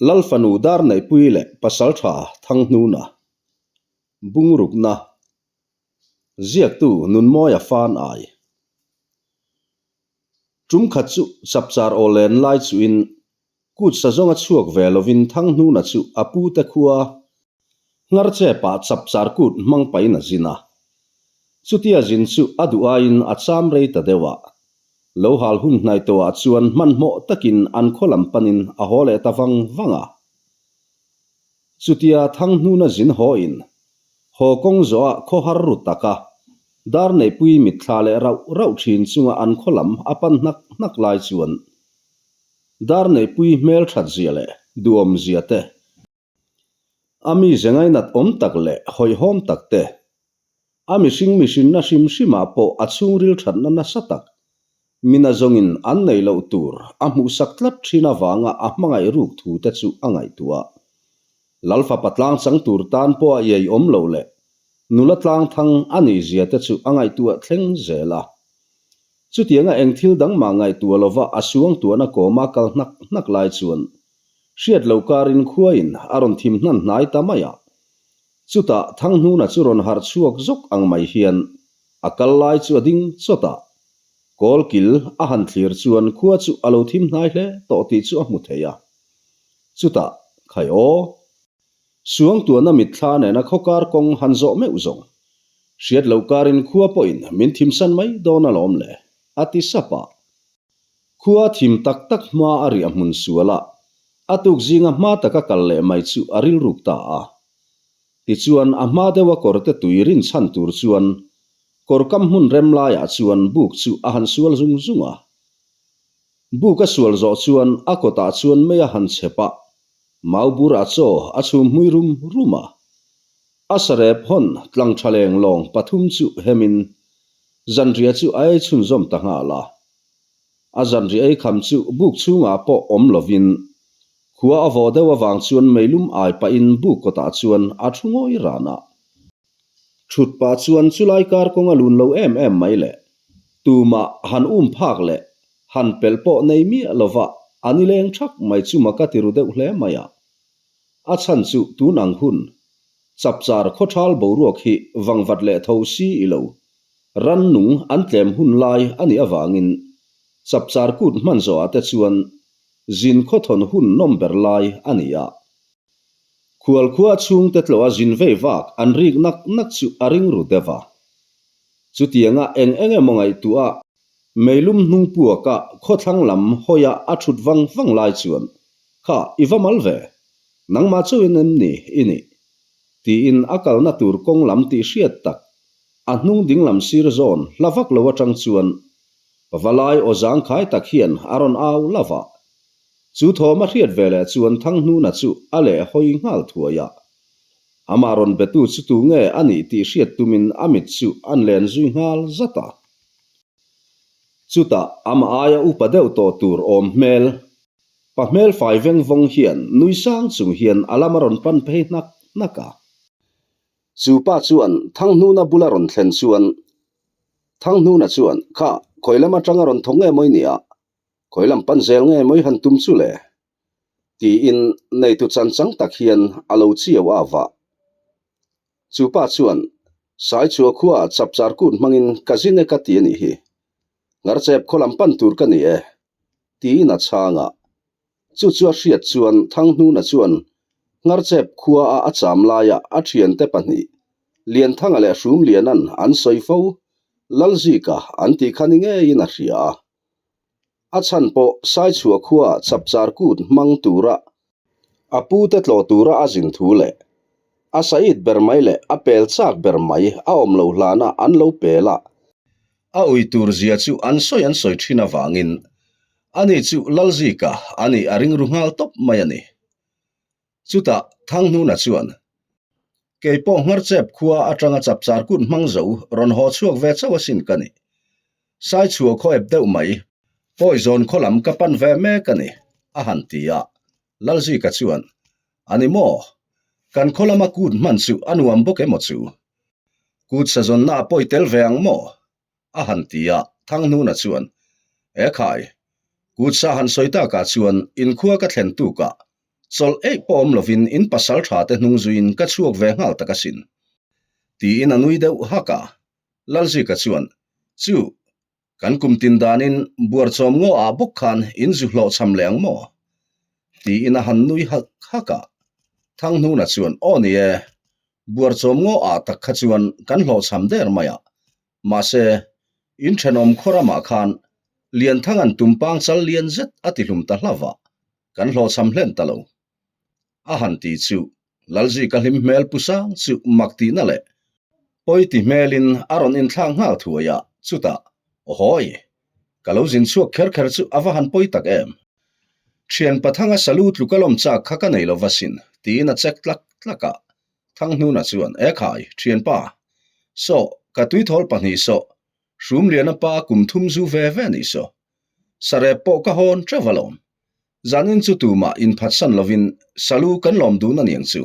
Lal fanu Darneihpuii leh Pasaltha Thanghnuna Bungrukna Ziaktu Nunmawia Fan Ai Tum khat chu chapchar aw len lai chuin kut sa zawnga chhuak ve lovin Thanghnuna chu a pute khua Ngarchepah chapchar kut hmang pahin a zin a. Chutia zin chu a duh aiin a cham rei ta deuh a. Lo hal hun hnai tawhah chuan hmanhmawh takin an khaw lam panin a haw leh ta vang vang a. Chutia Thanghnuna zin haw in haw kawng zawhah khaw har ru taka Darneihpui mitthla leh rauh rauh thin chunga an khaw lam a pan hnak hnak lai chuan Darneihpui hmelthat zia leh duhawm zia te, A mize ngainat awm tak leh hawihhawm tak te, a mihring mihrinna hrim hrimah pawh a chhungril thatna nasa tak, mina zawngin an neih loh tur a hmuhsak tlat thin avanga a hmangaih ruk thu te chu a ngaihtuah. Lal fapa tlang chang tur tan pawh a iai awm loh leh nula tlang thang a nih zia te chu a ngaihtuah thleng zel a. Chutianga eng thil dang mah ngaihtuah lova a suangtuahna kawma kal hnak hnak lai chuan Hriat lo karin khuain a rawn thim hnan hnai ta mai a. Chutah Thanghnuna chu rawn harh chhuak zawk ang mai hian a kal lai chu a ding chawt a. Kawlkil a han thlir chuan khua chu a lo thim hnai hle tawh tih chu a hmu thei a. Chutah, Khai aw! Suangtuahna mitthla nena khawkar kawng han zawh meuh zawng. Hriat lo karin khua pawhin min thimsan mai dawn alawm le, a ti sap a. Khua thim tak tak hma a riah hmun sual a, a tuk zinga hma taka kal leh mai chu a rilruk ta a. Tichuan a hma deuha kawrte tui rinchhan tur chuan kawr kam hmun rem laiah chuan buk chu a han sual zung zung a. Buk a sual zawh chuan a kawtah chuan mei a han chhep a, mau bur a chaw a chhum hmui rum rum a. A sarep hawn tlang tha leng lawng pathum chu hemin Zanriah chu a ei chhunzawm ta nghal a. A zanriah ei kham chu buk chhungah pawh awm lovin khua a vawh deuh avang chuan meilum ai pahin buk kawtah chuan a thu ngawi ran a. Thut pah chuan chulai kar kawng a lun lo em em mai le. Tumah han um phak leh han pelh pawh nei miah lova a ni leng thak mai chu mak a ti ru deuh hle mai a. A chhan chu tun ang hun Chapchar khawthal boruak hi vangvat leh tho si i lo. Rannung an tlem hun lai a nih avangin Chapchar kut hman zawhah te chuan zin khawthawn hun nawm ber lai a ni a. Khualkhua chhungte tlawha zin vei vak an rik nak nak chu a ring ru deuh a. Chutianga eng eng emaw ngaihtuah meilum hnung puaka khawthlang lam hawia a thut vang vang lai chuan Kha, i va mal ve. Nangmah chauhin em ni i nih? Tiin a kalna tur kawng lam tih hriat tak, a hnung ding lam sir zawn hla vak lo atang chuan Pavalai aw zangkhai tak hian a rawn au la vah. Chu thawm a hriat ve leh chuan Thanghnuna chu a leh hawi nghal thuai a. Amah rawn betu chu tu nge a nih tih hriat tumin a mit chu an len zui nghal zat a. Chutah amah aia upa deuh tawh tur awm hmel Pa hmel fai veng vawng hian nui sang chung hian a lam a rawn pan phei hnak hnak a. Chu pa chuan Thanghnuna bula rawn thlen chuan Thanghnuna chuan, Kha, khawi lam atanga rawn thawk nge mawi nia? Khawi lam pan zel nge mawi han tum chu le? Tiin neitu chan chang tak hian a lo chiau a vah. Chu pa chuan, Saichua khuaah chapchar kut hmangin ka zin e ka ti a nih hi. Ngarchep khaw lam pan tur ka ni e. Tiin a chhang a. Chu chu a hriat chuan Thanghnuna chuan Ngarchep khua a a cham laia a thiante pahnih, Lianthanga leh Hrumliana'n an sawi fo, Lalzika an tih kha ni ngeiin a hria a. A chhan pawh Saichhuah khuaah chapchar kut hmang tura a pute tlawh tura a zin thu leh a sait ber mai leh a pel chak ber mai a awm loh hlana an lo pel a. A ui tur zia chu an sawi an sawi thin avangin ani chu Lalzika a nih a ring ru nghal tawp mai a ni. Chutah Thanghnuna chuan, Kei pawh Ngharchep khua atanga chapchar kut hmang zo rawn haw chhuak ve chauh asin ka ni. Saichhuah khaw ep deuh mai, Pawizawn khaw lam ka pan ve mek a ni, a han ti a. Lalzika chuan, A ni maw? Kan khaw lama kut hman chu a nuam bawk emaw chu? Kut sazawnna a pawi tel ve ang maw? a han ti a, Thanghnuna chuan, E khai, kut sa han sawi takah chuan inkhua ka thlen tukah. Chawlh eih pawh awm lovin in pasal tha te hnung zuiin ka chhuak ve nghal tak asin. Tiin a nui deuh hak a. Lalzika chuan, Chu, kan kum tin danin buarchawm ngaw ah bawk khan in zu hlawhchham leh ang maw? Tiin a han nui hak hak a. Thanghnuna chuan, Aw ni e, buarchawm ngaw ah tak kha chuan kan hlawhchham der mai a. Mahse, in thenawm khaw ramah khan Lianthanga'n tumpang chal lian zet a ti hlum ta hlauh a, kan hlawhchham hlen ta lo. A han ti chu Lalzika hlim hmel pu sang chu mak tihna leh pawi ti hmelin a rawn inthlak nghal thuai a, chutah, Awhawi! Ka lo zin chhuak kher kher chu a va han pawi tak em! Thian Pathanga salu tluk a lawm chak kha ka nei lo va sin, tiin a check tlak tlak a. Thanghnuna chuan, Ekhai, thianpa! Saw, ka tuithawl pahnih saw, Hrumliana pa kum thum zu ve ve nih saw. Sarep pawh ka hawn teuh alawm. Zanin chu tumah inphatsan lovin salu kan lawm dun a niang chu.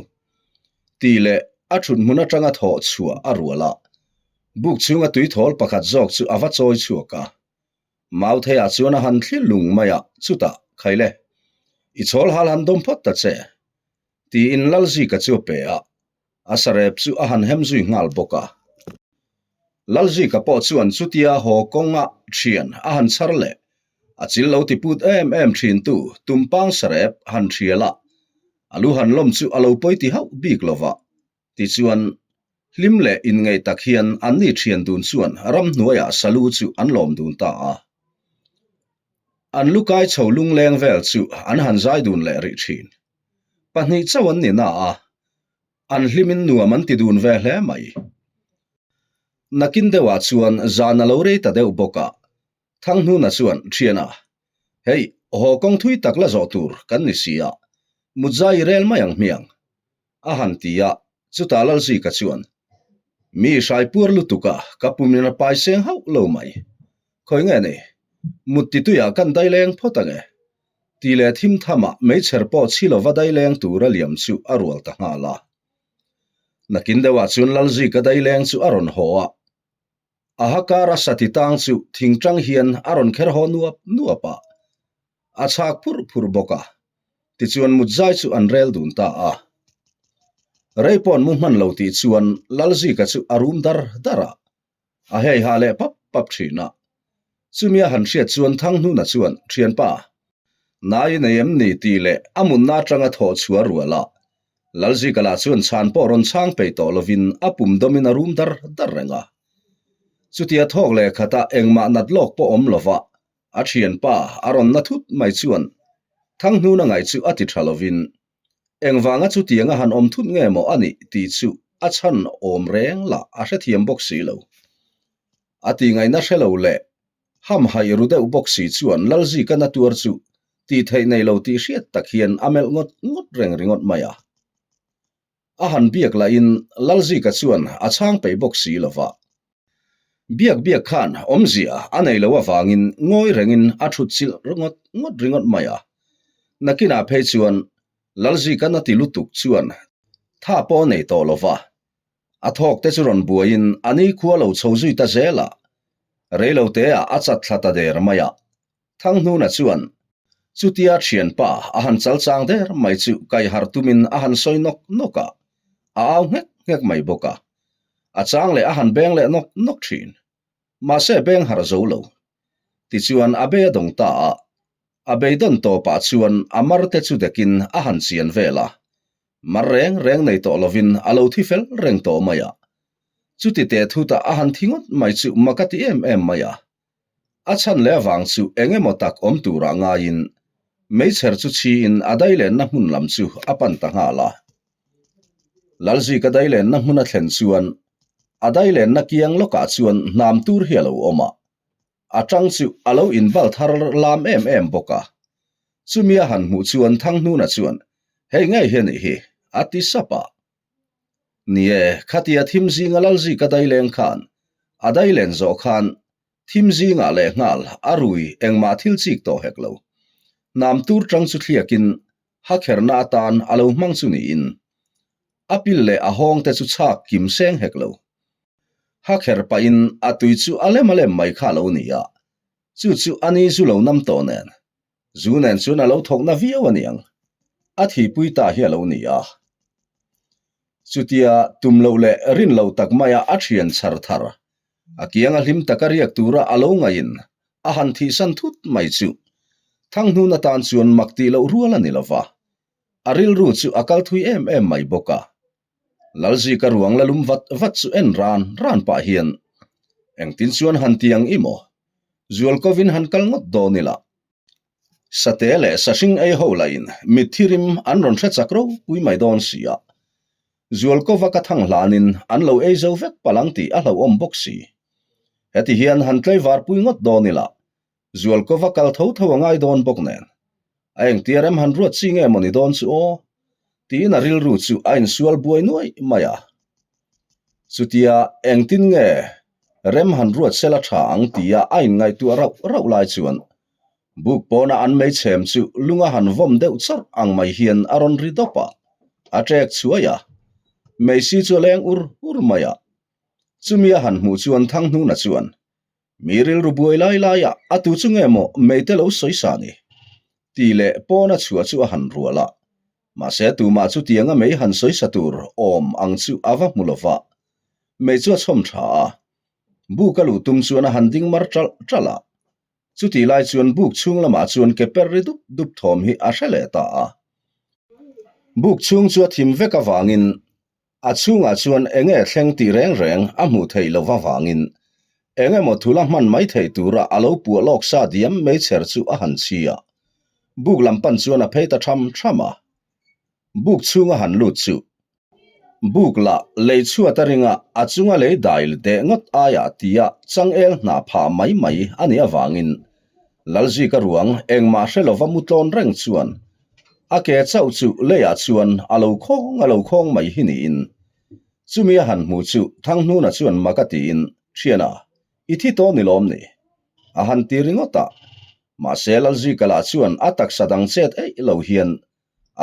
Tih leh a thut hmun atanga thawh chhuah a rual a. Buk chhunga tuithawl pakhat zawk chu a va chawi chhuak a. Mautheiah chuan a han thlir lung mai a, chutah, Khaile, i chhawl hal han dawm phawt ta che. Tiin Lalzika chu a pe a. A sarep chu a han hem zui nghal bawk a. Lalzika pawh chuan chutia haw kawnga thian a han chhar leh a chil lo ti put em em thin tu tumpang sarep han thial a, a lu han lawm chu a lo pawi ti hauh bik lo va. Tichuan, hlim leh inngeih tak hian anni thian dun chuan ramhnuaiah salu chu an lawm dun ta a. An lu kai chho lungleng vel chu an han zai dun leh rih thin. Pahnih chauh an ni na a, an hlimin nuam an ti dun ve hle mai. Nakin deuhah chuan zan a lo rei ta deuh bawk a, Thanghnuna chuan, Thiana, hei, haw kawng thui tak la zawh tur kan ni si a, mutzai i rel mai ang hmiang. A han ti a, chutah Lalzika chuan, Mi hrai puar lutuk a, ka pumin a pai seng hauh lo mai. Khawi nge ni? Mut tituiah kan daileng phawt ange. Ti leh thim thamah meichher pawh chhi lova daileng tura liam chu a rual ta nghal a. Nakin deuhah chuan Lalzika daileng chu a rawn haw a, a ha kara sati tang chu thingtang hian a rawn kher haw nuap nuap a, a chhak phurh phurh bawk a. Tichuan mutzai chu an rel dun ta a. Rei paw'n mu hman lo tih chuan Lalzika chu a rum dar dar a, A hei ha leh pap pap thin a. Chumi a han hriat chuan Thanghnuna chuan, Thianpa, nai i nei em ni? tih leh a munna atanga thawh chhuah rual a. Lalzika lah chuan chhan pawh rawn chhang peih tawh lovin a pum dawmin a rum dar dar reng a. Chutia thawk leh khata engmah nat lawk pawh awm lova a thianpa a rawn na thut mai chuan Thanghnuna ngaih chu a ti tha lovin Engvanga chutianga han awm thut nge maw a nih tih chu a chhan awm reng lah a hrethiam bawk si lo. A tihngaihna hre lo leh hamhaih ru deuh bawk si chuan Lalzika na tuar chu tih theih nei lo tih hriat tak hian a melh ngawt ngawt reng ringawt mai a. A han biak lahin Lalzika chuan a chhang peih bawk si lo va. Biak biak khan awmzia a nei lo avangin ngawi rengin a thut chilh ringawt ngawt ringawt mai a. Nakinah phei chuan Lalzika na ti lutuk chuan tha pawh a nei tawh lo va. A thawk te chu rawn buaiin a ni khua lo chho zui ta zel a. Reiloteah a chat thla ta der mai a. Thanghnuna chuan chutia thianpa a han chal chang der mai chu kaiharh tumin a han sawi nawk nawk a, a au nghek nghek mai bawk a. A chang leh a han beng leh nawk nawk thin. Mahse beng harh zo lo. Tichuan a bei a dawng ta a, a beidawn tawpah chuan a mar te chu dekin a han chian vel a. Mar reng reng nei tawh lovin a lo thi fel reng tawh mai a. Chuti teh thutah a han thi ngawt mai chu mak a ti em em mai a. A chhan leh avang chu eng emaw tak awm turah ngaiin meichher chu chhiin a dailenna hmun lam chu a pan ta nghal a. Lalzika dailenna hmun a thlen chuan a dailenna kiang lawkah chuan hnam tur hi a lo awm a, a tang chu a lo inbal thar lam em em bawk a. Chumi a han hmuh chuan Thanghnuna chuan, Hei ngei hi a nih hi, a ti sap a. Ni e, khatia thim zinga Lalzika daileng khan a dailen zawh khan thim zingah leh nghal a rui engmah thil chik tawh hek lo. Hnam tur tang chu thliakin hakherna atan a lo hmang chu niin a pil leh a hawng te chu chhak kim seng hek lo. Hakher pahin a tui chu a lem a lem mai kha a lo ni a, chu chu a ni zu lo nam tawh nen. Zu nen chuan a lo thawkna viau a niang. A thihpui ta hi a lo ni a. Chutia tum loh leh rin lo tak maia a thian chhar thar, a kianga hlim taka riak tura a lo ngaihin a han thihsan thut mai chu Thanghnun atan chuan mak tih loh rual a ni lo va, a rilru chu a kal thui em em mai bawk a. Lalzika ruang la lum vat vat chu en ran ran pah hian, Engtin chuan han ti ang i maw? Zualkovin han kal ngawt dawn ila. Sate leh sahring ei ho lahin mitthi rim an rawn hre chak ropui mai dawn si a. Zualkova ka thang hlanin an lo ei zo vek palh ang tih a hlauhawm bawk si. Heti hian han tlaivarpui ngawt dawn ila, Zualkova kal tho tho a ngai dawn bawk nen. A engtia rem han ruat chi nge maw ni dawn chu aw? Tiin a rilru chu a insual buai nuai mai a. Chutia engtin nge rem han ruat sela tha ang tia a inngaihtuah rauh rauh lai chuan buk pawna an meichhem chu lunga han vawm deuh chawrh ang mai hian a rawn ri dawp a, a ṭek chhuai a. Meisi chu a leng ur ur mai a. Chumi a han hmuh chuan Thanghnuna chuan Mi rilru buai lai laiah a tu chu nge maw meite lo sawi sa ni? Tih leh pawna chhuah chu a han rual a. Mahse tumah chu tianga mei han sawi sa tur awm ang chu a va hmu lo va. Mei chu a chhawm tha a. Buk a luh tum chuan a han ding mar ṭalh ṭalh a. Chutih lai chuan buk chhung lamah chuan ke per ri dup dup thawm hi a hre leh ta a. Buk chhung chu a thim vek avangin A chhungah chuan eng nge thleng tih reng reng a hmuh theih lo avangin eng emaw thul a hman mai theih tura a lo puah lawk sa diam meichher chu a han chhi a. Buk lam pan chuan a phei ta tham tham a. Buk chhung a han lut chu buk lah lei chhuat a ring a, a chunga lei dail deh ngawt aiah tia changel hnah phah mai mai a nih avangin Lalzika ruang engmah hre lova mu tlawn reng chuan A ke chauh chu leiah chuan a lo khawng a lo khawng mai hi niin. Chumi a han hmu chu Thanghnuna chuan mak a tiin, Thiana, i thi tawh ni lawm ni? A han ti ringawt a. Mahse Lalzika lah chuan a taksa dang chet eih lo hian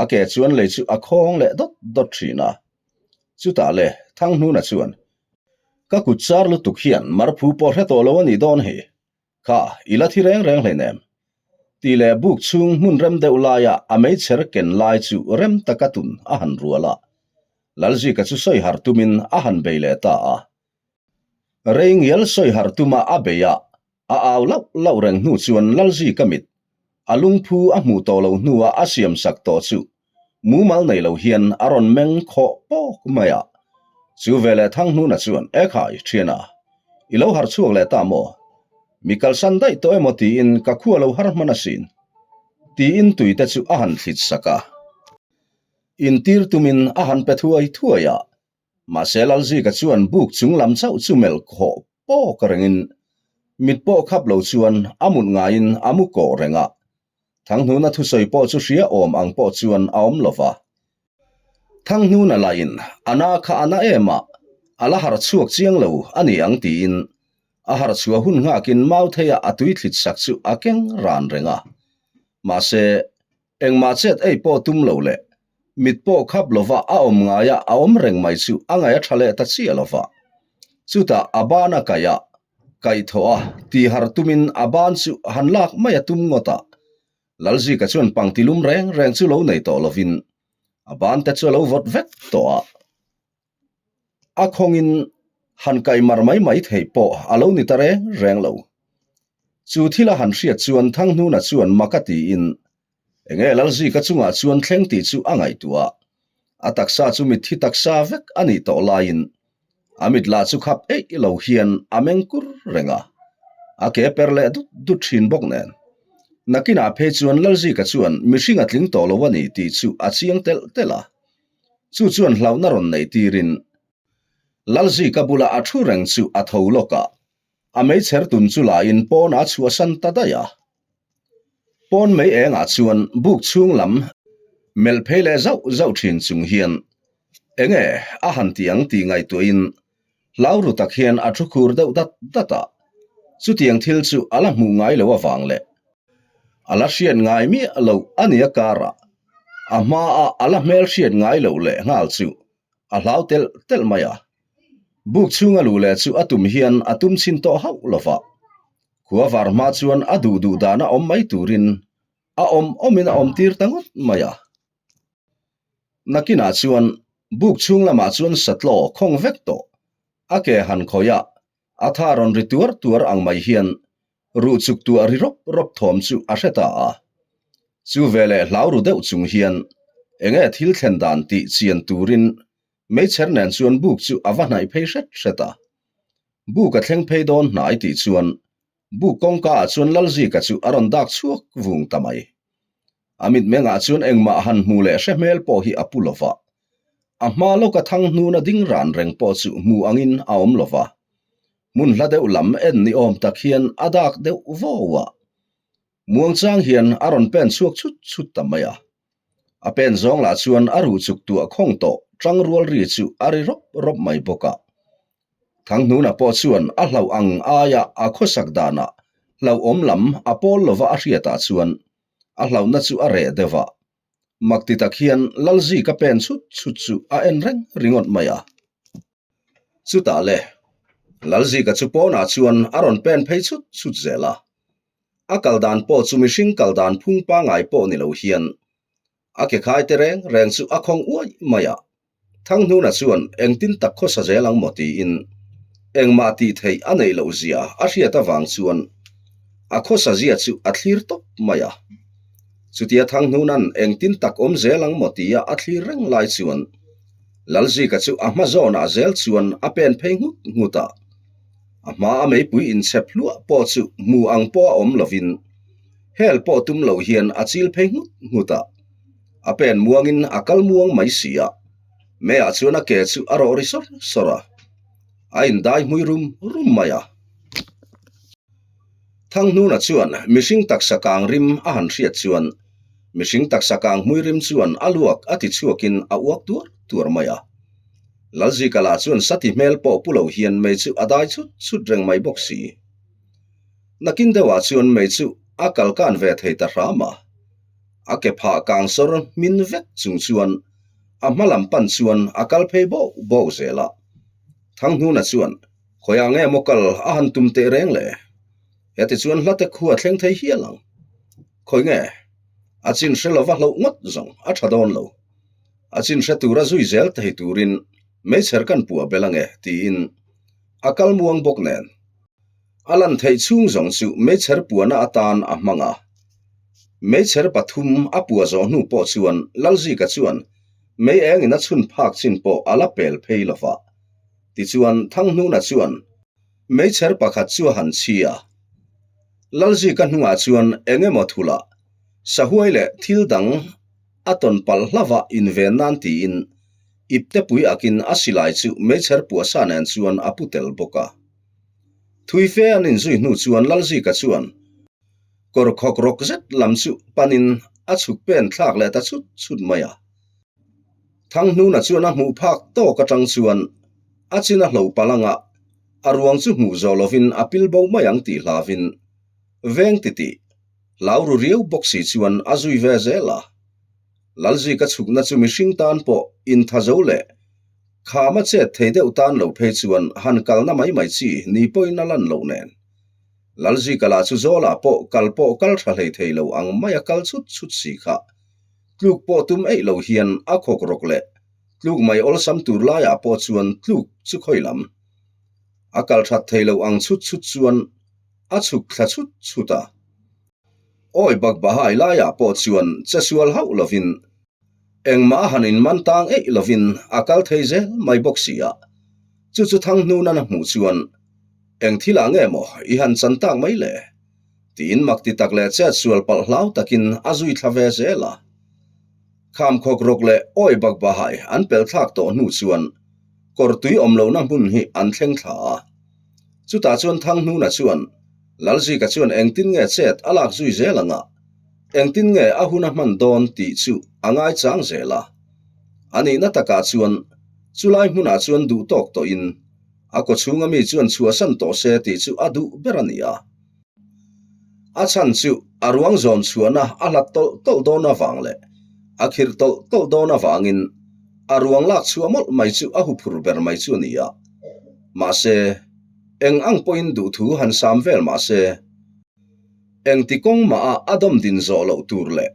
a ke chuan lei chu a khawng leh dawt dawt thin a. Chutah le Thanghnuna chuan, Ka kut char lutuk hian marphu pawh hre tawh lo a nih dawn hi. Kha, i la thi reng reng hleinem. Tih leh buk chhung hmun rem deuh laia a meichher ken lai chu rem taka tun a han rual a. Lalzika chu sawi harh tumin a han bei leh ta a. Rei ngial sawi harh tuma a bei a, a au lauh lauh reng hnu chuan Lalzika mit a lungphu a hmuh tawh loh hnua a siamsak tawh chu mumal nei lo hian a rawn meng khawh pawk mai a. Chu veleh Thanghnuna chuan, Ekhai, thiana, i lo harh chhuak leh ta maw? Mi kalsan daih tawh emaw tiin ka khua lo har hman asin, tiin tuite chu a han thlit sak a. Intir tumin a han pe thuai thuai a. Mahse Lalzika chuan buk chung lam chauh chu melh khawh pawk rengin mit pawh khap lo chuan a mut ngaiin a mu kawh reng a. Thanghnuna thusawi pawh chu hria awm ang pawh chuan a awm lo va. Thanghnuna lahin a na kha a na em a, a la harh chhuak chiang lo a ni ang tiin a harh chhuah hun nghakin Mautheia a tui thlit sak chu a keng ran reng a. Mahse Engmah chet ei pawh tum lo leh mit pawh khap lova a awm ngaia a awm reng mai chu a ngaih a tha leh ta chiah lova. Chutah a ban a kaih a, kaihthawh a, tihar tumin a ban chu han lak mai a tum ngawt a. Lalzika chuan pangti lum reng reng chu lo nei tawh lovin a ban te chu a lo vawt vek tawh a. A khawngin han kaihmar mai mai theih pawh a lo ni ta reng reng lo. Chu thil a han hriat chuan Thanghnuna chuan mak a tiin, Enge Lalzika chungah chuan thleng tih chu a ngaihtuah a. A taksa chu mitthi taksa vek a nih tawh laiin a mit lah chu khap eih lo hian a meng kur reng a, a ke per leh dut dut thin bawk nen. Nakinah phei chuan Lalzika chuan mihring a tling tawh lo a ni tih chu a chiang telh telh a. Chu chuan hlauhna rawn neih tirin Lalzika bula a thu reng chu a tho lawk a, a meichher tun chu lain pawn a chhuahsan ta daih a. Pawn mei engah chuan buk chhung lam melh phei leh zauh zauh thin chung hian enge a han ti ang tih ngaihtuahin hlau ru tak hian a thu khur deuh dat dat a. Chutiang thil chu a la hmuh ngai lo avang leh a la hriat ngai miah loh a nia karah a hmaa a la hmel hriat ngai loh leh nghal chu a hlau telh telh mai a. Buk chhunga luh leh chu a tum hian a tum chhin tawh hauh lo va. Khua var hma chuan a duh duh dana awm mai turin a awm awmin a awm tir ta ngawt mai a. Nakinah chuan buk chhung lamah chuan satlaw khawng vek tawh a ke han khawih a, a tha rawn ri tuar tuar ang mai hian ruh chuk tuah ri rawp rawp thawm chu a hre ta a. Chu veleh hlau ru deuh chung hian enge thil thlen dan tih chian turin meichher nen chuan buk chu a va hnaih phei hret hret a. Buk a thleng phei dawn hnai tih chuan Buk kawngka ah chuan Lalzika chu a rawn dak chhuak vung ta mai. A mitmengah chuan engmah han hmu leh hre hmel pawh hi a pu lo va. A hma lawka thang hnuna ding ran reng pawh chu hmu angin a awm lo va. Hmun hla deuh lam en ni awm tak hian a dak deuh vau a. Muangchang hian a rawn pen chhuak chut chut ta mai a. A pen zawng lah chuan a ruh chuk tuah khawng tawh tang rual ri chu a ri rawp rawp mai bawk a. Thanghnuna pawh chuan a hlauh ang aia a khawsak danah hlauhawm lam a pawl lova a hriatah chuan a hlauhna chu a reh deuh a. Mak ti tak hian Lalzika pen chut chut chu a en reng ringawt mai a. Chutah le, Lalzika chu pawnah chuan a rawn pen phei chut chut zel a. A kal dan pawh chu mihring kal dan phung pangai pawh ni lo hian a ke khai te reng reng chu a khawng uaih mai a. Thanghnuna chuan engtin tak khawsa zel ang maw tiin engmah tih theih a neih loh zia a hriat avang chuan a khawsa zia chu a thlir tawp mai a. Chutia Thanghnuna'n engtin tak awm zel ang maw tia a thlir reng lai chuan Lalzika chu a hma zawnah zel chuan a pen phei nghut nghut a. A hma a meipui inchhep hluah pawh chu hmu ang pawh a awm lovin hel pawh tum lo hian a chil phei nghut nghut a. A pen muangin a kal muang mai si a, meiah chuan a ke chu a rawh ri sawr sawr a, a indai hmui rum rum mai a. Thanghnuna chuan mihring taksa kang rim a han hriat chuan mihring taksa kang hmui rim chuan a luak a ti chhuakin a uak tuar tuar mai a. Lalzika lah chuan sati hmel pawh pu lo hian mei chu a dai chut chut reng mai bawk si. Nakin deuhah chuan mei chu a kal kan ve thei ta hram a. A ke phah kang sawr hmin vek chung chuan a hma lam pan chuan a kal phei bawk bawk zel a. Thanghnuna chuan Khawiah nge maw kal a han tum teh reng le? Heti chuan hlate khu a thleng thei hial ang. Khawi nge? A chin hre lova hlauh ngawt zawng a tha dawn lo. A chin hre tura zui zel thei turin meichher kan puah belh ange tiin a kal muang bawk nen. A lan theih chhung zawng chu meichher puahna atan a hmang a. Meichher pathum a puah zawh hnu pawh chuan Lalzika chuan mei engin a chhun phak chin pawh a la pel phei lova. Tichuan Thanghnuna chuan meichher pakhat chu a han chhi a. Lalzika hnungah chuan eng emaw thula sahuai leh thil dang a tawn palh hlauh a inven nan tiin iptepui akin a silai chu meichher puahsa nen chuan a pu tel bawk a. Thui fe an inzui hnu chuan Lalzika chuan kawr khawk rawk zet lam chu panin a chhuk pen thlak leh ta chut chut mai a. Thanghnuna chuan a hmuh phak tawk atang chuan a chin a hlo palh anga a ruang chu hmuh zawh lovin a pil bo mai ang tih hlavin veng titih hlau ru riau bawk si chuan a zui ve zel a. Lalzika chhukna chu mihring tan pawh intha zo leh kham a chet thei deuh tan lo phei chuan han kalna mai mai chi ni pawhin a lan loh nen. Lalzika lah chu Zawlah pawh kal pawh kal tha hlei thei lo ang mai a kal chut chut si kha. Tluk pawh tum eih lo hian a khawk rawk leh tluk mai awlsam tur laiah pawh chuan tluk chu khawi lam. A kal that thei lo ang chut chut chuan a chhuk thla chut chut a. Awi bak bahai laiah pawh chuan che sual hauh lovin engmah a han inman tang eih lovin a kal thei zel mai bawk si a. Chu chu Thanghnun-an a hmuh chuan eng thilah nge maw i han chan tak mai le? Tiin mak ti tak leh chet sual palh hlau takin a zui thla ve zel a. Kham khawk rawk leh awi bak bahai an pel thlak tawh hnu chuan kawr tui awm lohna hmun hi an thleng thla a. Chutah chuan Thanghnuna chuan Lalzika chuan engtin nge chet a lak zui zel anga engtin nge a hun a hman dawn tih chu a ngaichang zel a. A nihna takah chuan chulai hmunah chuan duh tawk tawhin a kawchhunga mi chuan chhuahsan tawh se tih chu a duh ber a ni a. A chhan chu a ruang zawn chhuahna a hlat tawlh tawlh dawn avang leh a khirh tawlh tawlh dawn avangin a ruang lak chhuah mawlh mai chu a huphur ber mai chu a ni a. Mahse, eng ang pawhin duhthu han sam vel mah se, engti kawng mah a a dawm din zawh loh tur leh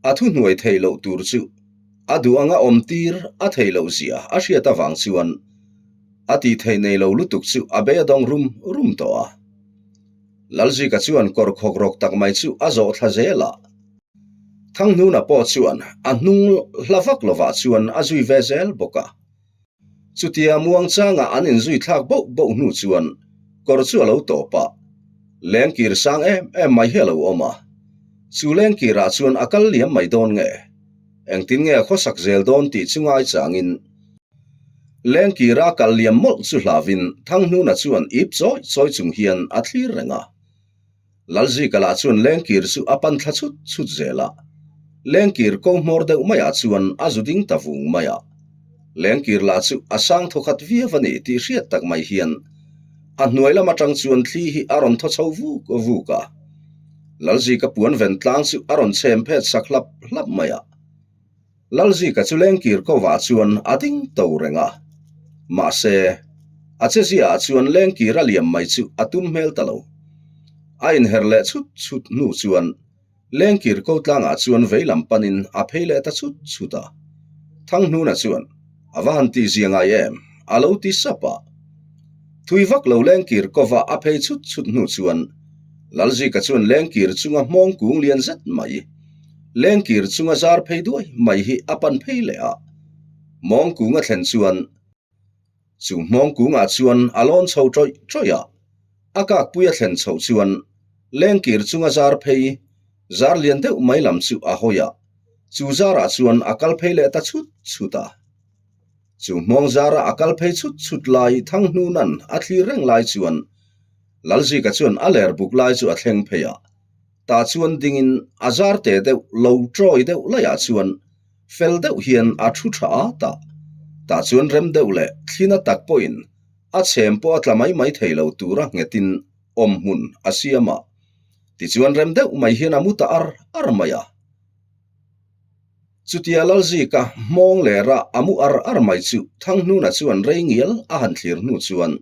a thuhnuai theih loh tur chu. A duh anga awm tir a theih loh zia a hriat avang chuan a tih theih nei lo lutuk chu a bei a dawng rum rum tawh a. Lalzika chuan kawr khawk rawk tak mai chu a zawh thla zel a. Thanghnuna pawh chuan a hnung hla vak lovah chuan a zui ve zel bawk a. Chutia muangchanga an inzui thlak boh boh hnu chuan kawr chu a lo tawp a, lengkir sang em em mai hi a lo awm a. Chu lengkirah chuan a kal liam mai dawn nge? Engtin nge a khawsak zel dawn tih chu ngaichangin lengkira kal liam mawlh chu hlauhin Thanghnuna chuan ip chawi chawi chung hian a thlir reng a. Lalzika lah chuan lengkir chu a pan thla chhut chhut zel a, lengkir ko hmawr deuh maiah chuan a zu ding ta vung mai a. Lengkir lah chu a sang thaw khat viau a ni tih hriat tak mai hian a hnuai lam atang chuan thli hi a rawn thaw chho vuk vuk a. Lalzika puan ven tlang chu a rawn chhem phet sak hlap hlap mai a. Lalzika chu lengkir kovah chuan a ding to reng a. Mahse, a cheziaah chuan lengkir a liam mai chu a tum hmel ta lo. A inher leh chhut chhut hnu chuan lengkir ko tlangah chuan vei lam panin a phei leh ta chhut chhut a. Thanghnuna chuan, A va han tihzia ngai em? a lo ti sap a. Thui vak lo lengkir kova a phei chhut chhut hnu chuan Lalzika chuan lengkir chunga hmawng kung lian zet mai Lengkir chunga zar phei duai mai hi a pan phei leh a, mawng kung a thlen chuan chu hmawng kungah chuan a lawn chho tawih tawih a, a kakpui a thlen chhoh chuan lengkir chunga zar phei zar lian deuh mai lam chu a hawi a, chu zarah chuan a kal phei leh ta chhut chhut a. Chu hmawng zara a kal phei chhut chhut lai Thanghnuna'n a thlir reng lai chuan Lalzika chuan a ler buk lai chu a thleng phei a, Tah chuan dingin a zar te deuh lo trawi deuh laiah chuan fel deuh hian a thu tha at a. Tah chuan rem deuh leh thlina tak pawhin a chhem pawh a tla mai mai thei lo tura nghetin awm hmun a siam a. Tichuan rem deuh mai hian a mu ta ar ar mai a. Chutia Lalzika hmawng lera a mu ar ar mai chu Thanghnuna chuan rei ngial a han thlir hnu chuan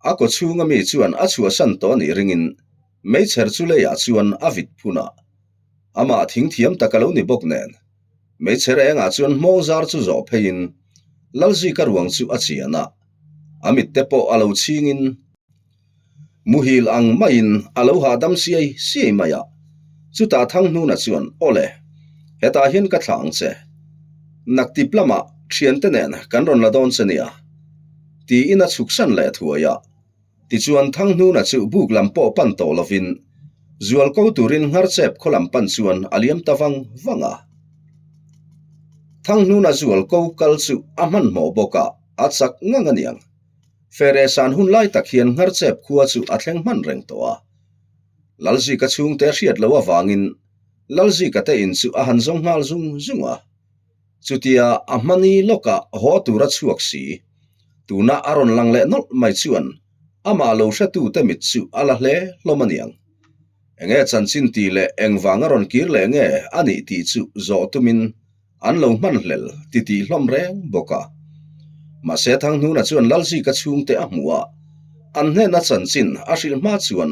a kaw chhunga mi chuan a chhuahsan tawh a nih ringin Meichher chu leiah chuan a vit phun a, amah thing thiam tak a lo ni bawk nen. Meichher engah chuan hmawng zar chu zawh pheiin Lalzika ruang chu a chian a, a mitte pawh a lo chhingin muhil ang maiin a lo hahdam siai siai mai a. Chutah Thanghnuna chuan, Awle, hetah hian ka thlah ang che. Naktip lamah thiante nen kan rawn la dawn che nia, tiin a chhuksan leh thuai a. Tichuan Thanghnuna chu buk lam pawh pan tawh lovin zual ko turin Ngharchep khaw lam pan chuan a liam ta vang vang a. Thanghnuna zual ko kal chu a hmanhmawh bawk a, a chak ngang a niang. Fere san hun lai tak hian Ngharchep khua chu a thleng hman reng tawh a. Lalzika chhungte a hriat loh avangin Lalzika te in chu a han zawng nghal zung zung a. Chutia a hmani lawkah haw tur a chhuak si. Tuna a rawn lang leh nawlh mai chuan amah lo hretute mit chu a la hle hlawm a niang. Enge chanchin tih leh engvang a rawn kir leh nge a nih tih chu zawh tumin an lo hman hlel titih hlawm reng bawk a. Mahse Thanghnuna chuan Lalzika chhungte a hmuh a, an hnena chanchin a hrilh hma chuan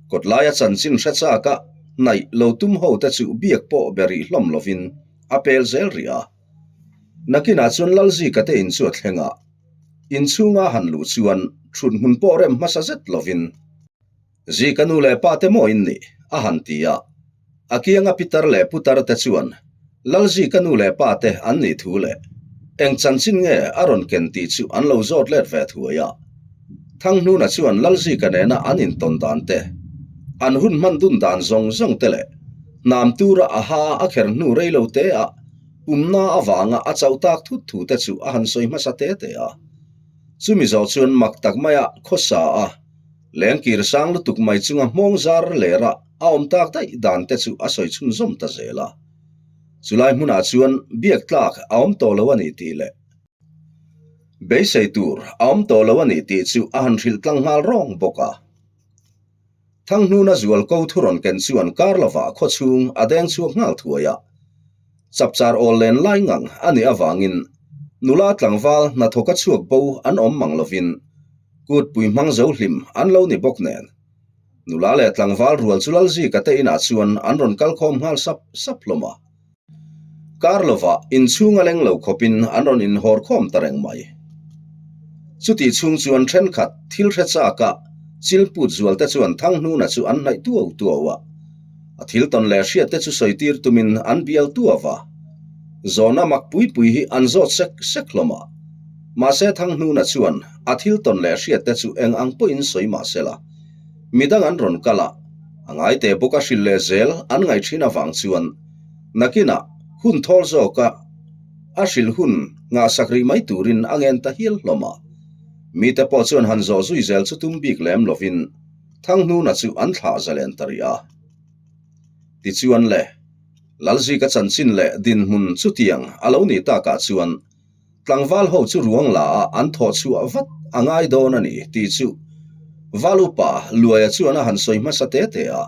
kawtlaia chanchin hre chaka hnaih lo tum hote chu biak pawh be rih hlawm lovin a pel zel rih a. Nakinah chuan Lalzika te in chu a thleng a, inchhunga han luh chuan thut hmun pawh rem hmasa zet lovin, Zika nu leh pa te maw in nih? a han ti a. A kianga pitar leh putar te chuan Lalzika nu leh pa te an nih thu leh eng chanchin nge a rawn ken tih chu an lo zawt let ve thuai a. Thanghnuna chuan Lalzika nena an intawn dan te, an hun hman dun dan zawng zawng te leh hnam tura a ha a kher hnu rei lo te a pumna avanga a chauh tak thut thu te chu a han sawi hmasa te te a. Chumi zawh chuan mak tak maia khawsa a lengkir sang lutuk mai chunga hmawng zar lera a awm tak daih dan te chu a sawi chhunzawm ta zel a. Chulai hmunah chuan biak tlak a awm tawh lo a ni tih leh beisei tur a awm tawh lo a ni tih chu a han hrilh tlang nghal rawng bawk a. Thanghnuna zual ko thu rawn ken chuan kar lovah khaw chhung a deng chhuak nghal thuai a. Chapchar awl len lai ngang a nih avangin nula tlangval hnathawka chhuak bo an awm mang lovin kutpui hmang zo hlim an lo ni bawk nen. Nula leh tlangval rual chu Lalzika te inah chuan an rawn kal khawm nghal sap sap hlawm a. Kar lovah inchhung a leng lo khawpin an rawn inhawr khawm ta reng mai. Chutih chhung chuan thenkhat thil hre chaka chil put zual te chuan Thanghnuna chu an hnaih tuau tuau a. A thil tawn leh hriat te chu sawi tir tumin an bial tuau a. Zawhna mak pui pui hi an zawt sek sek hlawm a. Mahse Thanghnuna chuan a thil tawn leh hriat te chu eng ang pawhin sawi mah sela, midang an rawn kal a, a ngaite bawk a hrilh leh zel an ngaih thin avang chuan nakinah hun thawl zawka a hrilh hun nghahsak rih mai turin a ngen ta hial hlawm a. Mite pawh chuan han zawh zui zel chu tum bik lem lovin Thanghnuna chu an thlah zalen ta rih a. Tichuan le, Lalzika chanchin leh dinhmun chutiang a lo nih takah chuan Tlangval ho chu ruang la ah an thawh chhuah vat a ngai dawn a ni tih chu Val upa Luaia chuan a han sawi hmasa te te a.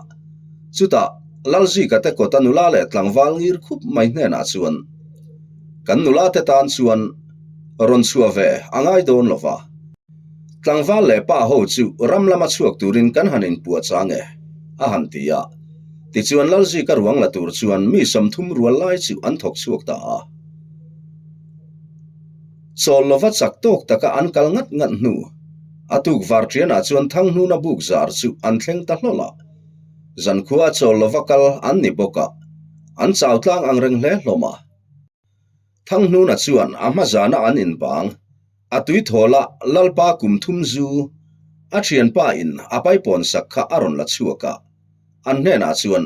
Chutah Lalzika te kawta nula leh tlangval ngir khup mai hnenah chuan Kan nula te tan chuan rawn chhuah ve a ngai dawn lo va. Tlangval leh pa ho chu ram lama chhuak turin kan han inpuah chang e, a han ti a. Tichuan Lalzika ruang la tur chuan mi 30 rual lai chu an thawk chhuak ta a. Chawl lova chak tawk taka an kal ngat ngat hnu, a tuk var ṭianah chuan Thanghnuna buk zar chu an thleng ta hlawlh a. Zankhua chawl lova kal an ni bawk a, an chau tlang ang reng hle hlawm a. Thanghnuna chuan a hma zana an inbang, a tui thawla Lalpa kum thum zu a ṭhianpa in a paipawn sak kha a rawn la chhuak a, an hnenah chuan,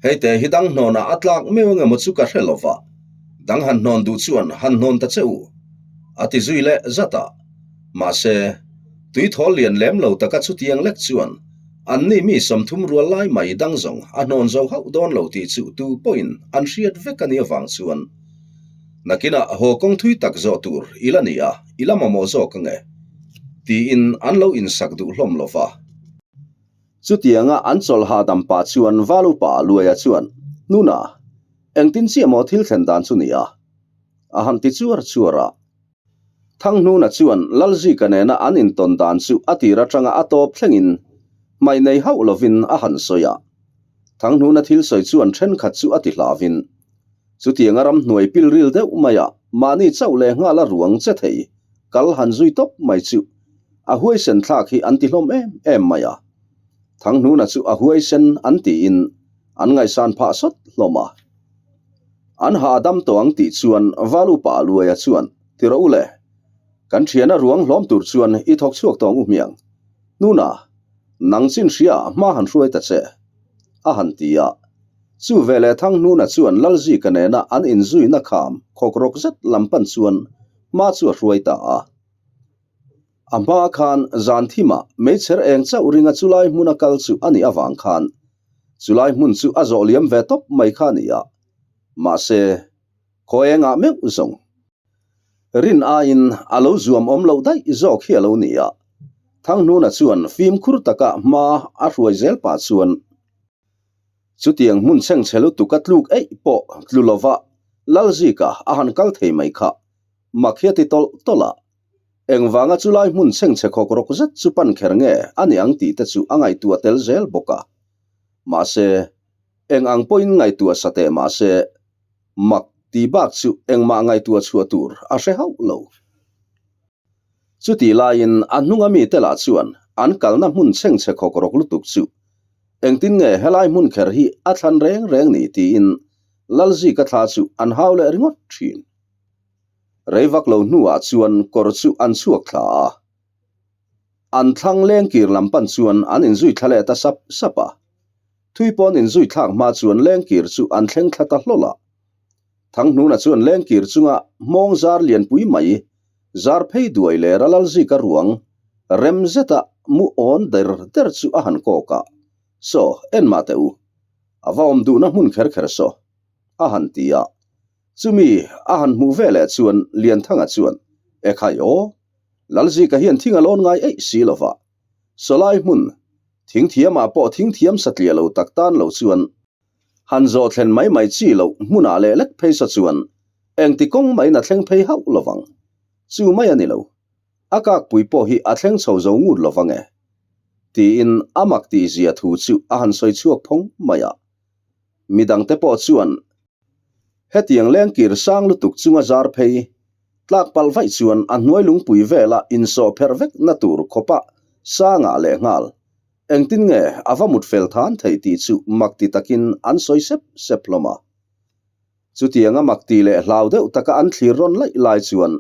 Hei te hi dang hnawnah a tlak meuh ang emaw chu ka hre lo va, dang han hnawn duh chuan han hnawn ta che u, a ti zui leh zat a. Mahse, tui thawl lian lem lo taka chutiang lek chuan anni mi 30 rual lai mai dang zawng a hnawn zo hauh dawn lo tih chu tu pawhin an hriat vek a nih avang chuan nakinah haw kawng thui tak zawh tur i la ni a, i la mamawh zawk ang e, tiin an lo insak duh hlawm lo va. Chutianga an chawlh hahdam pah chuan Val upa Luaia chuan, Nuna, engtin chiah maw thil thlen dan chu nia? A han ti chuar chuar a. Thanghnuna chuan Lalzika nena an intawn dan chu a tir atanga a tawp thlengin hmaih nei hauh lovin a han sawi a. Thanghnuna thil sawi chuan thenkhat chu a ti hlauhin, Chutianga ramhnuai pilril deuh maia mahni chauh leh nghala ruang che thei kal han zui tawp mai chu a huaisen thlak hi an ti hlawm em em mai a. Thanghnuna chu a huaisen an tiin an ngaihsan phah sawt hlawm a. An ha dam tawh ang tih chuan Val upa Luaia chuan, Ti rawh u le, kan thiana ruang hlawm tur chuan i thawk chhuak tawh ang u hmiang. Hnuna, nang chin hria hma han hruai ta che, a han ti a. Chu veleh Thanghnuna chuan Lalzika nena an inzuina kham khawkrawk zet lam pan chuan hma chu a hruai ta a. A hma khan zan thimah meichher eng chauh ringa chulai hmuna kal chu a nih avang khan chulai hmun chu a zawh liam ve tawp mai kha a ni a. Mahse, khaw engah meuh zawng. Rin aiin a lo zuam awm loh daih zawk hi a lo ni a. Thanghnuna chuan fimkhur taka hma a hruai zel pah chuan chutiang hmun chhengchhe lutuk a tluk eih pawh tlu lova Lalzika a han kal thei mai kha mak hi a ti tawlh tawlh a. Engvanga chulai hmun chhengchhe khawk rawk zet chu pan kher nge a ni ang tih te chu a ngaihtuah tel zel bawk a. Mahse, eng ang pawhin ngaihtuah sa teh mahse, mak tih bak chu engmah ngaihtuah chhuah tur a hre hauh lo. Chutih laiin a hnunga mite lah chuan an kalna hmun chhengchhe khawk rawk lutuk chu engtin nge helai hmun kher hi a thlan reng reng ni tiin Lalzika thla chu an hau leh ringawt thin. Rei vak lo hnuah chuan kawr chu an chhuak thla a. An thlang lengkir lam pan chuan an inzui thla leh ta sap sap a. Thui pawn inzui thlak hma chuan lengkir chu an thleng thla ta hlawlh a. Thanghnuna chuan lengkir chunga hmawng zar lianpui mai zar phei duai leh Ralalzika ruang rem zeta mu awn der der chu a han kawk a, Saw, en mah teh u, a va awm duhna hmun kher kher saw, a han ti a. Chumi a han hmuh ve leh chuan Lianthanga chuan, Ekhai aw, Lalzika hian thing a lawn ngai eih si lo va, sawlai hmun, thing thiamah pawh thing thiam satliah lo tak tan lo chuan han zawh thlen mai mai chi loh hmunah leh lek phei saw chuan engti kawng maiin a thleng phei hauh lo vang. Chu mai a ni lo, a kakpui pawh hi a thleng chho zo ngut lo vang e, tiin a mak tihzia thu chu a han sawi chhuak phawng mai a. Midangte pawh chuan. Hetiang lengkir sang lutuk chunga zar phei tlak palh vaih chuan a hnuai lungpui vela insawh pherh vek na tur khawpa sangah leh nghal. Engtin nge a va mut fel than theih tih chu mak ti takin an sawi sep sep hlawm a. Chutianga mak ti leh hlau deuh taka an thlir rawn laih lai chuan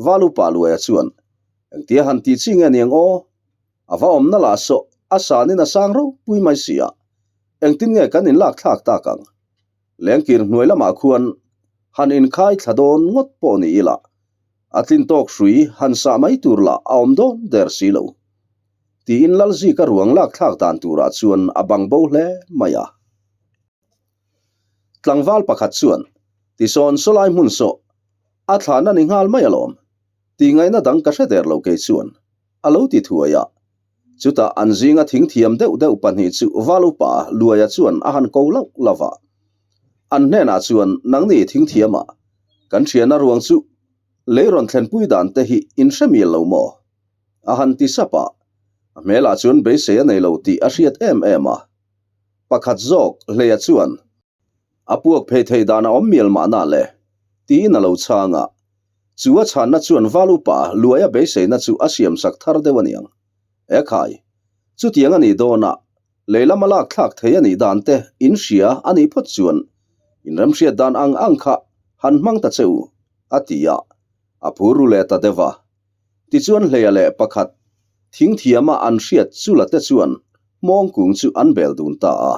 Valupa Luaia chuan, Engtia han tih chi nge niang aw? A va awmna lah sawh a sanin a sang ropui mai si a, engtin nge kan inlak thlak tak ang? Lengkir hnuai lamah khuan han inkhai thla dawn ngawt pawh ni ila, a tlin tawk hrui han sah mai tur lah a awm dawn der si lo. Tiin Lalzika ruang lak thlak dan turah chuan a bang bo hle mai a. Tlangval pakhat chuan, Tisawn sawlai hmun sawh, a thlan a ni nghal mai alawm. Tih ngaihna dang ka hre der lo kei chuan, a lo ti thuai a. Chutah an zinga thingthiam deuh deuh pahnih chu Val upa Luaia chuan a han ko lauh lauh a. An hnenah chuan, Nangni thingthiama, kan thiana ruang chu lei rawn thlenpui dan te hi in hre mial lo maw? A han ti sap a. A hmelah chuan beisei a nei lo tih a hriat em em a. Pakhat zawk Hleia chuan, A puak phei theih dan a awm mial mahna le, tiin a lo chhang a. Chu a chhanna chuan Val upa Luaia beiseina chu a siamsak thar deuh a niang. E khai, chutiang a nih dawnah lei lama lak thlak thei a nih dan te in hria a nih phawt chuan in remhriat dan ang ang kha han hmang ta che u, a ti a, a phur ru leh ta deuh a. Tichuan Hleia leh pakhat thingthiama an hriat Chula te chuan hmawng kung chu an bel dun ta a.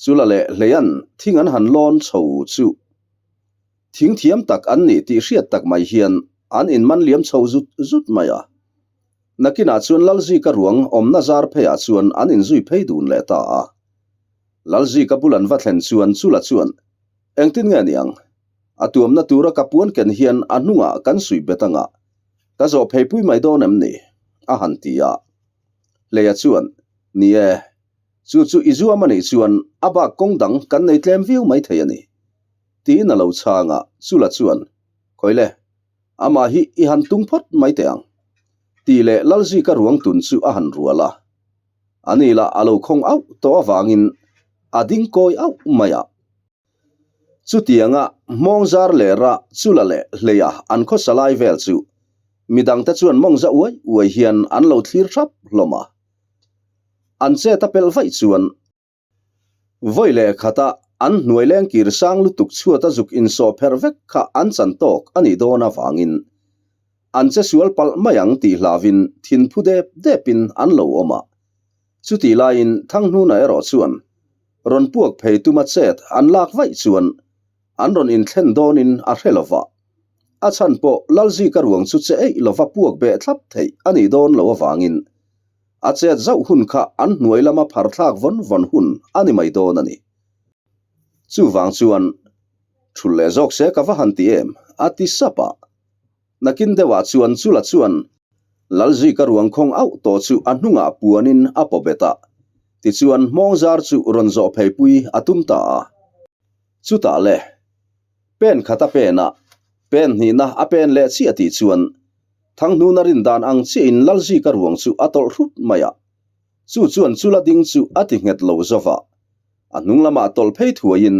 Chula leh Hleia'n thing an han lawn chho chu thing thiam tak an nih tih hriat tak mai hian an inman liam chho zut zut mai a. Nakinah chuan Lalzika ruang awmna zar pheiah chuan an inzui phei dun leh ta a. Lalzika bul an va thlen chuan Chula chuan, Engtin nge niang? A tuamna tura ka puan ken hian a hnungah kan suih bet anga ka zawh pheipui mai dawn em ni? a han ti a. Hleia chuan, Ni e, chu chu i zuam a nih chuan a bak kawng dang kan nei tlem viau mai thei a ni. Tiin a lo chhang a, Chula chuan, Khawile, amah hi i han tung phawt mai teh ang. Tih leh Lalzika ruang tun chu a han rual a. Ani lah a lo khawng auh tawh avangin a ding kawi auh mai a. Chutianga hmawng zar leh rah chula leh hleia an khawsa lai vel chu midangte chuan mawng za uai uai hian an lo thlir thap hlawm a. An chet a pelh vaih chuan vawi leh khata an hnuai leng kir sang lutuk chhuat a zuk insawh pherh vek kha an chan tawk a nih dawn avangin an che sual palh mai ang tih hlauvin thin phu dep depin an lo awm a. Chutih laiin Thanghnuna erawh chuan rawn puak phei tuma chet an lak vaih chuan an rawn inthlen dawnin a hre lo va. A chhan pawh Lalzika ruang chu che eih lova puak beh thlap theih a nih dawn loh avangin a chet zauh hun kha an hnuai lama phar thlak vawn vawn hun a ni mai dawn a ni. Chuvang chuan thul leh zawk se ka va han ti em? a ti sap a. Nakin deuhah chuan Chula chuan Lalzika ruang khawng auh tawh chu a hnungah puanin a paw bet a, tichuan hmawng zar chu rawn zawh pheipui a tum ta a. Chutah le, pen khat a pen a, pen hnihna a pen leh chiah tih chuan Thanghnuna rin dan ang chiahin Lalzika ruang chu a tawlh hrut mai a, chu chuan Chula ding chu a ti nghet lo zova, a hnung lamah tawlh phei thuaiin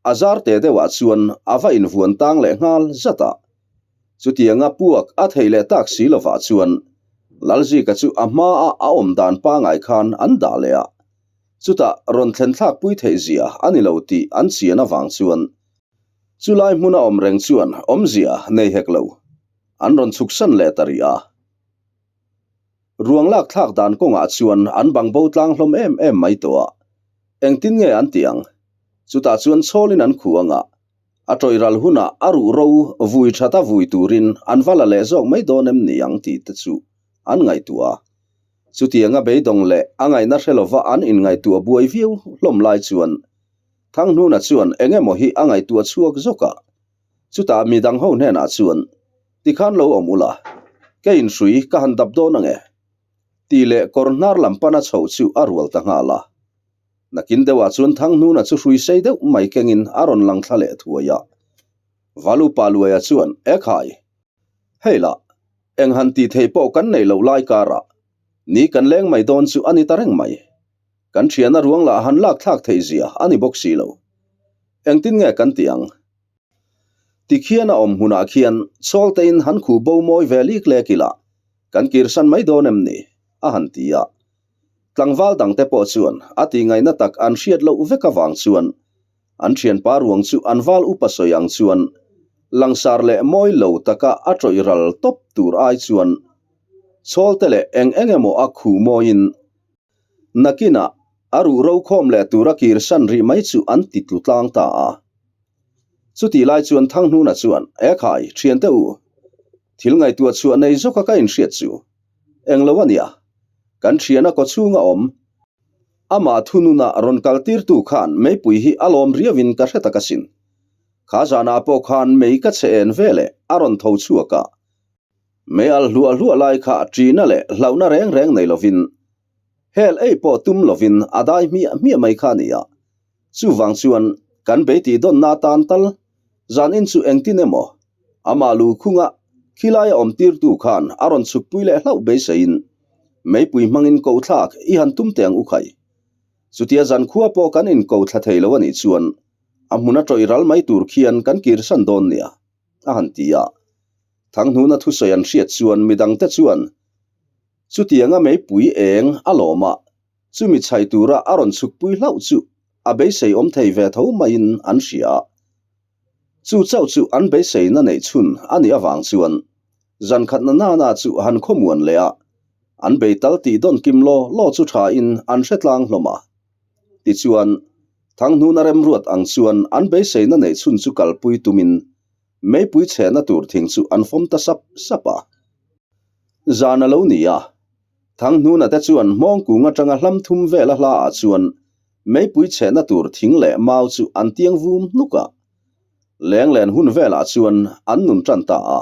A zar teh deuhah chuan a va invuan tang leh nghal zat a. Chutianga puak a theih leh tak si lovah chuan Lalzika chu a hmaa a awm dan pangai khan an dah leh a. Chutah rawn thlen thlak pui theih zia a ni lo tih an chian avang chuan chulai hmuna awm reng chuan awmzia nei hek lo an rawn chhuksan leh ta rih a. Ruang lak thlak dan kawngah chuan an bang bo tlang hlawm em em mai tawh a. Engtin nge an tih ang? Chutah chuan chhawlin an khuh ang a, a tawih ral hunah a ruh ro vui that a vui turin an va la leh zawk mai dawn em ni ang tih te chu an ngaihtuah a. Chutianga beidawng leh a ngaihna hre lova an inngaihtuah buai viau hlawm lai chuan Thanghnuna chuan eng emaw hi a ngaihtuah chhuak zawk a. Chutah midang ho hnenah chuan, Tikhan lo awm ula, ka inhrui ka han dap dawn ang e. Tih leh kawr hnar lam pana chhoh chu a rual ta nghal a. Nakin deuhah chuan Thanghnuna chu hrui sei deuh mai kengin a rawn lang thla leh thuai a. Valupa Luaia chuan, E khai! Hei lah, eng han tih theih pawh kan neih loh lai karah ni kan leng mai dawn chu a ni ta reng mai. Kan thiana ruang lah han lak thlak theih zia a ni bawk si lo. Engtin nge kan tih ang? Tikhian a awm hmunah khian chawltein han khuh bo mawi ve lik lek ila, kan kirsan mai dawn em ni? a han ti a. Tlangval dangte pawh chuan a tihngaihna tak an hriat loh vek avang chuan an thianpa ruang chu an val upa sawi ang chuan langsar leh mawi lo taka a tawih ral tawp tur ai chuan chawlte leh eng eng emaw a khuh mawiin Nakinah a ruh ro khawm leh tura kirsan rih mai chu an ti tlu tlang ta a. Chutih lai chuan Thanghnuna chuan, E khai, thiante u, thil ngaihtuah chhuah nei zawka ka inhriat chu englo a nia, kan thiana kaw chhunga awm, amah thununa rawn kaltirtu khan meipui hi a lawm riauin ka hre tak asin. Kha zanah pawh khan mei ka chhe en veleh a rawn tho chhuak a, Mei al hluah hluah lai kha ṭihna leh hlauhna reng reng nei lovin, hel ei pawh tum lovin a dai hmiah hmiah mai kha a ni a. Chuvang chuan kan bei tih dawnna atan tal zanin chu engtin emaw amah lukhunga khilaia awm tirtu khan a rawn chhukpui leh hlauh beiseiin meipui hmangin kohthlak i han tum teh ang u khai. Chutia zankhua pawh kan inkothla thei lo a nih chuan a hmun a tawih ral mai tur khian kan kirsan dawn nia, a han ti a. Thanghnuna thusawi an hriat chuan midangte chuan chutianga meipui eng a lawm a, chumi chhai tura a rawn chhukpui hlauh chu a beisei awm thei ve tho maiin an hria a. Chu chauh chu an beiseina neih chhun a nih avang chuan zankhatna nana chu han khawmuan leh a, an bei tal tih dawn kim law law chu thain an hre tlang hlawm a. Tichuan, Thanghnuna remruat ang chuan an beiseina neih chhun chu kalpui tumin Meipui chhehna tur thing chu an fawm ta sap sap a. Zan a lo ni a, Thanghnuna te chuan hmawngkung atanga hlam thum vela hla ah chuan meipui chhehna tur thing leh mau chu an tiang vum hnuk a. Lenglen hun velah chuan an nun tan ta a.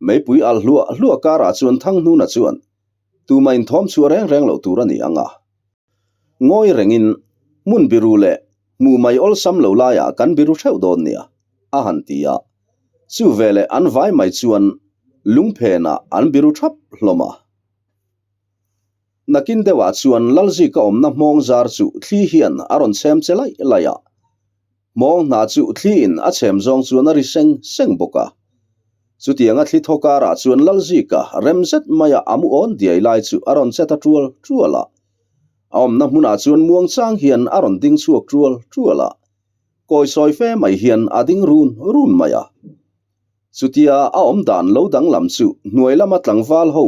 Meipui alh hluah hluah karah chuan Thanghnuna chuan tumah inthawm chhuah reng reng loh tur a ni ang a. Ngawi rengin hmun biru leh hmuh mai awlsam lo laiah kan biru theuh dawn nia, a han ti a. Chu veleh an vai mai chuan lungphenah an biru thap hlawm a. Nakin deuhah chuan Lalzika awmna hmawng zar chu thli hian a rawn chhem che laih laih a. Hmawng hna chu thliin a chhem zawng chuan a ri seng seng bawk a. Chutianga thli thaw karah chuan Lalzika rem zet maia a mu awn diai lai chu a rawn che ta tual tual a. A awmna hmunah chuan muang chang hian a rawn ding chhuak tual tual a. Kawi sawi fe mai hian a ding run run mai a. Chutia a awm dan lo danglam chu hnuai lama tlangval ho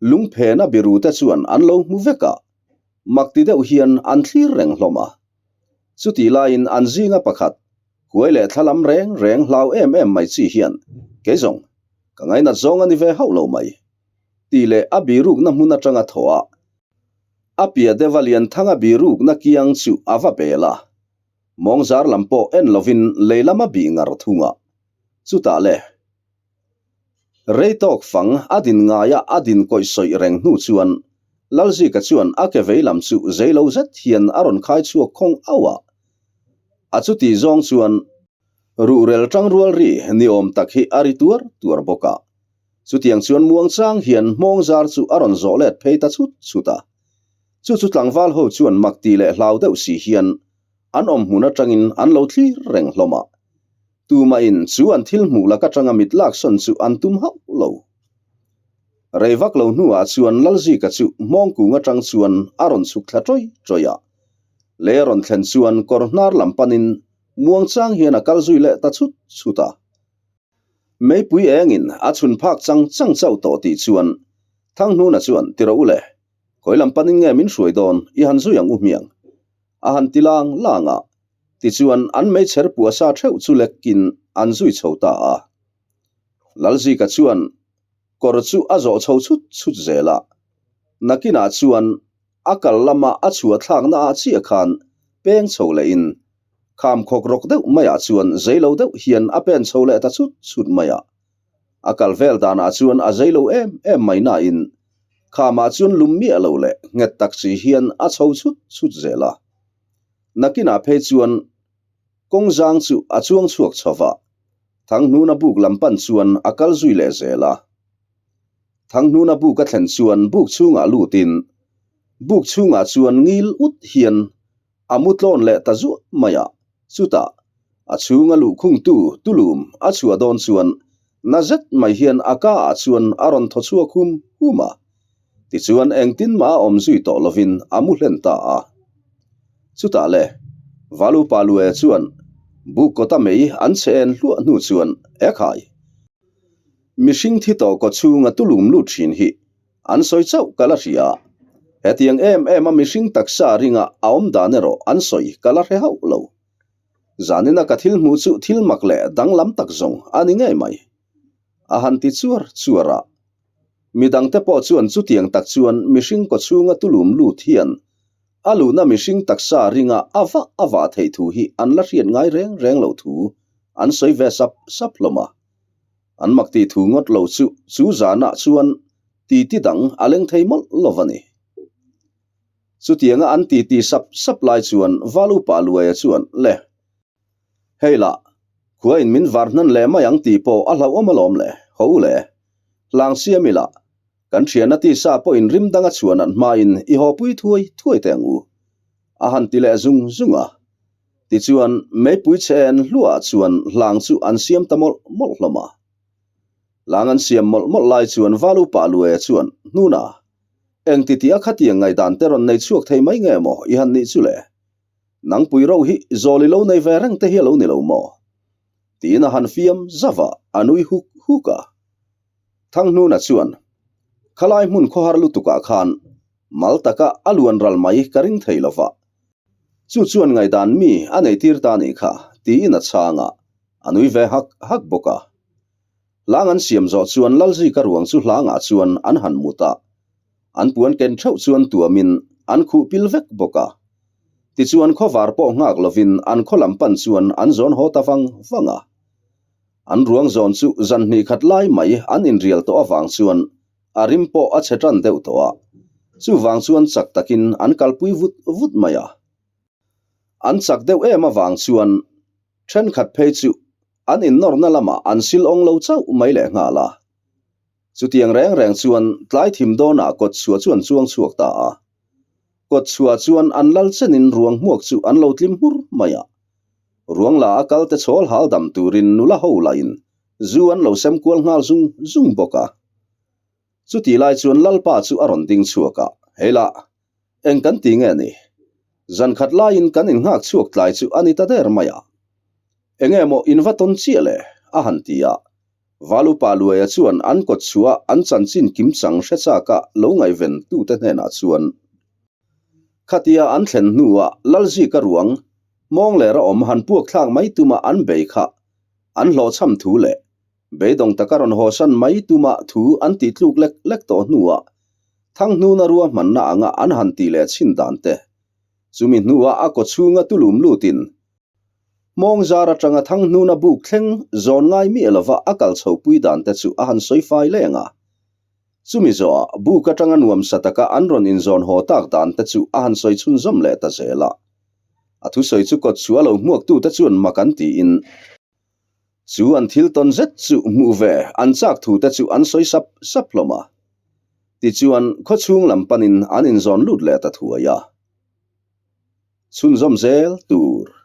lungphena biru te chuan an lo hmu vek a, mak ti deuh hian an thlir reng hlawm a. Chutih laiin an zinga pakhat, huai leh thla lam reng reng hlau em em mai chi hian, Kei zawng, ka ngainat zawng a ni ve hauh lo mai, tih leh a birukna hmun atanga thaw a, a piah deuha Lianthanga birukna kiang chu a va bel a. Mawngzar lam pawh en lovin lei lama bih ngar thung a. Chutah le. Rei tawk fang a din ngaia a din kawih sawih reng hnu chuan Lalzika chuan a ke vei lam chu zei lo zet hian a rawn khai chhuak khawng auh a. A chutih zawng chuan ruhrel tangrual ri ni awm tak hi a ri tuar tuar bawk a. Chutiang chuan muangchang hian hmawng zar chu a rawn zawh let phei ta chut chut a. Chu chu tlangval ho chuan mak ti leh hlau deuh si hian an awm hmun atangin an lo thlir reng hlawm a. Tumahin chu an thil hmuh lak atanga mit laksawn chu an tum hauh lo. Rei vak lo hnuah chuan Lalzika chu hmawngkung atang chuan a rawn chhuk thla ṭawih ṭawih a. Lei a rawn thlen chuan kawr hnar lam panin muangchang hian a kal zui leh ta chut chut a. Meipui engin a chhun phak chang chang chauh tawh tih chuan Thanghnuna chuan ti rawh u le, khawi lam panin nge min hruai dawn i han zui ang u hmiang? A han ti lang lang a. Tichuan an meichher puahsa theuh chu lekin an zui chho ta a. Lalzika chuan kawr chu a zawh chho chut chut zel a. Nakinah chuan a kal lama a chhuah thlakna ah chiah khan peng chho lehin kham khawk rawk deuh maiah chuan zei lo deuh hian a pen chho leh ta chut chut mai a. A kal vel danah chuan a zei lo em em mai nain khamah chuan lum miah lo leh nghet tak si hian a chho chut chut zel a. Nakinah phei chuan kawng zang chu a chuang chhuak chho va, Thanghnuna buk lam pan chuan a kal zui leh zel a. Thanghnuna buk a thlen chuan buk chhungah lutin buk chhungah chuan ngil ut hian a mu tlawn leh ta zuah mai a. Chutah, a chhunga luhkhungtu tulum a chhuah dawn chuan na zet mai hian a ka ah chuan a rawn thaw chhuak hum hum a. Tichuan engtin mah a awm zui tawh lovin a mu hlen ta a. Chutah le, Valupa Lue chuan buk kawta mei an chhe en hluah hnu chuan, Ekhai! Mihring thi tawh kaw chhunga tulum lut thin hi An sawi chauh ka la hria. Hetiang em em a mihring taksa ringa a awm dan erawh an sawi ka la hre hauh lo. Zanina ka thil hmuh chu thil mak leh danglam tak zawng a ni ngei mai. A han ti chuar chuar a. Midangte pawh chuan chutiang tak chuan mihring kawchhunga tulum lut hian a luhna mihring taksa ringa a vah a vah theih thu hi an la hriat ngai reng reng loh thu an sawi ve sap sap hlawm a. An mak tih thu ngawt lo chu chu zanah chuan titi dang a leng thei mawlh lo va ni. Chutianga an titi sap sap lai chuan Val Upa Luaia chuan, Le, hei lah, khuain min var hnan leh mai ang tih pawh a hlauhawm alawm le, haw u le. Hlang siam ila, kan thiana tisa pawhin rim danga chhuan an hmain i hawpui thuai thuai teh ang u, a han ti leh zung zung a. Tichuan, meipui chhe en hluahah chuan hlang chu an siam ta mawlh mawlh hlawm a. Hlang an siam mawlh mawlh lai chuan Val Upa Luaia chuan, Hnuna, eng titi a khatiang ngaihdan te rawn nei chhuak thei mai nge maw i han nih chu le? Nangpui ro hi zawl i lo nei ve reng te hi a lo ni lo maw? Tiin a han fiam zauh a, a nui huk huk a. Thanghnuna chuan, Khalai hmun khawhar lutukah khan mal taka a luan ral mai ka ring thei lo va. Chu chuan ngaihdan mi a neitir ta nih kha, tiin a chhang a, a nui ve hak hak bawk a. Hlang an siam zawh chuan Lalzika ruang chu hlangah chuan an han mut a, an puan ken theuh chuan tuamin an khuh pil vek bawk a. Tichuan khawvar pawh nghak lovin an khaw lam pan chuan an zawn haw ta vang vang a. An ruang zawn chu zan hnih khat lai mai an inrial tawh avang chuan A rim pawh a chhe tan deuh tawh a, chuvang chuan chak takin an kalpui vut vut mai a. An chak deuh em avang chuan thenkhat phei chu an innawrna lamah an sil awng lo chauh mai leh nghal a. Chutiang reng reng chuan tlai thim dawnah kawt chhuah chu an chuang chhuak ta a. Kawt chhuah chuan an lal chenin ruang hmuak chu an lo tlim hmur mai a. Ruang la a kalte chhawl hal dam turin nula ho lahin Zu an lo sem kual nghal zung zung bawk a. Chutih lai chuan Lalpa chu a rawn ding chhuak a, Hei lah, eng kan ti nge ni? Zan khat laiin kan innghak chhuak tlai chu a ni ta der mai a. Enge maw in va tawn chiah le? a han ti a. Valupa Luaia chuan an kawt chhuah an chanchin kimchang hre chak a lo ngaihven tute hnenah chuan, Khatia an thlen hnuah Lalzika ruang mawng lera awm han puak thlak mai tuma an bei kha An hlawhchham thu leh beidawng taka rawn hawsan mai tumah thu an tih tluk lek lek tawh hnuah Thanghnuna ruahmanna anga an han tih leh chhin dan te, chumi hnuah a kawchhunga tulum lutin hmawng zar atanga Thanghnuna buk thleng zawn ngai miah lova a kal chhopui dan te chu a han sawi fai leng a. Chumi zawhah buk atanga nuamsa taka an rawn inzawn haw tak dan te chu a han sawi chhunzawm leh ta zel a. A thusawi chu kawt chhuah lo hmuaktute chuan mak an tiin, chu an thil tawn zet chu hmuh ve an chak thute chu an sawi sap sap hlawm a. Tichuan, khawchhung lam panin an inzawn lut leh ta thuai a. Chhunzawm zel tur.